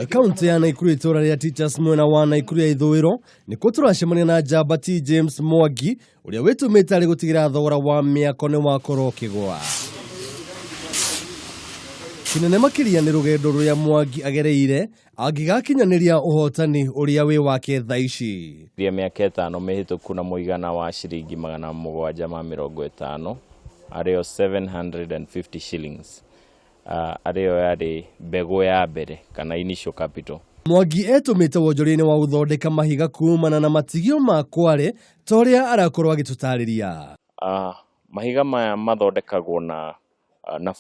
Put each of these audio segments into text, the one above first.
Kaunti ya Naikuru itũra rĩa Teachers mwena wa Naikuru ya ithũĩro nĩkuo tũracemania na njamba T James Mwangi ũrĩa wĩtũmĩte arĩ gũtigĩra thogora wa mĩako nĩ wakorwo ũkĩgũa. Kĩnene makĩria nĩ rũgendo rũrĩa Mwangi agereire angĩgakinyanĩria ũhotani ũrĩa wĩ wake thaa ici. Ria mĩaka 5 mĩhĩtũku na mũigana wa ciringi 750 arĩo 750 shillings arĩyo yarĩ mbegũ ya mbere kana initial capital. Mwangi etũmĩte wonjoria-inĩ wa gũthondeka mahiga kumana na matigio ma kware ta ũrĩa arakorwo agĩtũtarĩria. Mahiga maya mathondekagwo na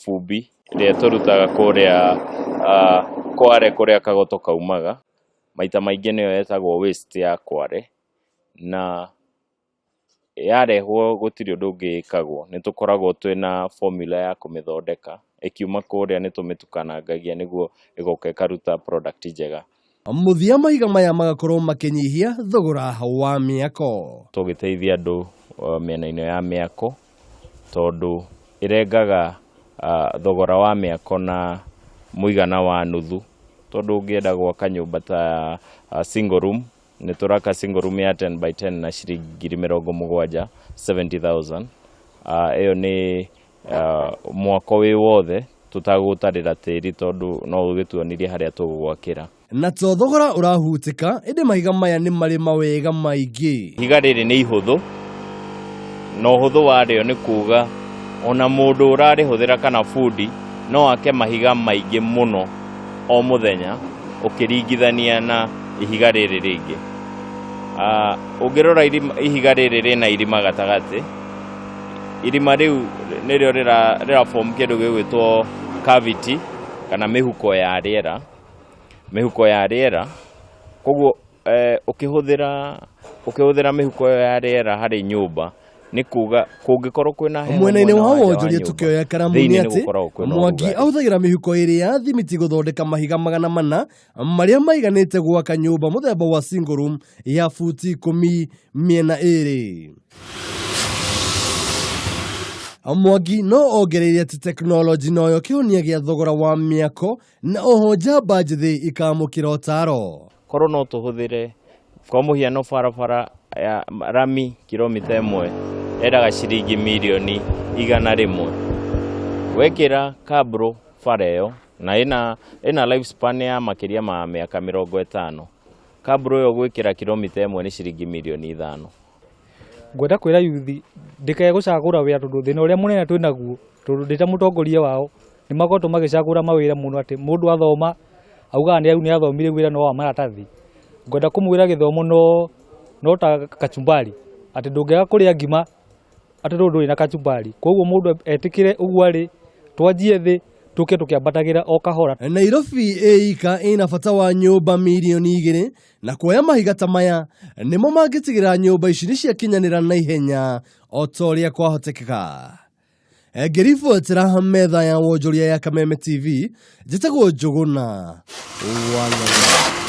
bumbi ĩrĩa tũrutaga kũrĩa kware kũrĩa kagoto kaumaga. Maita maingĩ nĩyo ĩtagwo waste ya kware, na yarehwo gũtirĩ ũndũ ũngĩ ĩkagwo. Nĩ tũkoragwo twĩna formula ya kũmĩthondeka, ĩkiuma kũrĩa nĩ tũmĩtukanangagia nĩguo ĩgoka ĩkaruta product njega. Mũthia mahiga maya magakorwo makĩnyihia thogora wa mĩako. Tũgĩteithia andũ mĩena-inĩ ya mĩako tondũ ĩrengaga thogora wa mĩako na mũigana wa nuthu, tondũ ũngĩenda gwaka nyũmba ta single room, nĩ tũraka single room ya 10 by 10 na ciringi ngiri mĩrongo mũgwanja, 70,000. Ĩyo nĩ mwako wĩ wothe tũtagũtarĩra tĩri tondũ no ũgĩtuonirie harĩa tũgũgwakĩra. Na to thogora ũrahutĩka, ĩndĩ mahiga maya nĩ marĩ mawega maingĩ. Ihiga rĩrĩ nĩ ihũthũ, na ũhũthũ warĩo nĩ kuga ona mũndũ ũrarĩhũthĩra kana bundi no ake mahiga maingĩ mũno o mũthenya ũkĩringithania na ihiga rĩrĩ rĩngĩ. Ũngĩrora ihiga rĩrĩ rĩna irima gatagatĩ, irima rĩu nĩrĩo rĩra form kĩndũ gĩgwĩtwo cavity kana mĩhuko ya rĩera. Mĩhuko ya rĩera, koguo ũkĩhũthĩra mĩhuko ĩyo ya rĩera harĩ nyũmba nĩ kuga kũngĩkorwo kwĩna heho Mwena-inĩ mwena wa wa nja wa wonjoria nyũmba, tukĩoya karamu thĩinĩ nĩ nĩ atĩ gũkoragwo kwĩna Mwangi ũrugarĩ. ahũthagĩra mĩhuko ĩrĩ ya thimiti gũthondeka mahiga 400 marĩa maiganĩte gwaka nyũmba mũthemba wa single room ya buti 10 mĩena ĩrĩ. Mwangi no ongereire atĩ tekinoronjĩ noyo kĩhonia gĩa thogora wa mĩako na oho njamba njĩthĩ ikamũkĩra ũtaro. Korwo no tũhũthĩre kwa mũhiano barabara ya rami kilomita 1 yendaga ciringi mirioni 100. Wekĩra kabro bara ĩyo na ĩna life span ya makĩria ma mĩaka 50. Kabro ĩyo gwĩkĩra kilomita 1 nĩ ciringi mirioni 5. Ngwenda kwĩra yuthi ndĩkae gũcagũra wĩra tondũ thĩna ũrĩa mũnene twĩ naguo, tondũ ndĩ ta mũtongoria wao nĩ makoretwo magĩcagũra mawĩra mũno atĩ mũndũ athoma augaga nĩ athomire wĩra no wa maratathi. Ngwenda kũmwĩra gĩthomo no ta kachumbari, atĩ ndũngĩaga kũrĩa ngima atĩ tondũ ndũrĩ na kachumbari. Koguo mũndũ etĩkĩre ũguo arĩ, twanjie thĩ tũke tũkĩambatagĩra o kahora. Nairobi ĩika ĩna bata wa nyũmba mirioni 2 na kuoya mahiga ta maya nĩmo mangĩtigĩra nyũmba ici nĩ ciakinyanĩra na ihenya o ta ũrĩa kwahotekeka. Ngĩribotera metha ya wonjoria ya Kameme TV, njĩtagwo Njũgũna wa Ng'ang'a.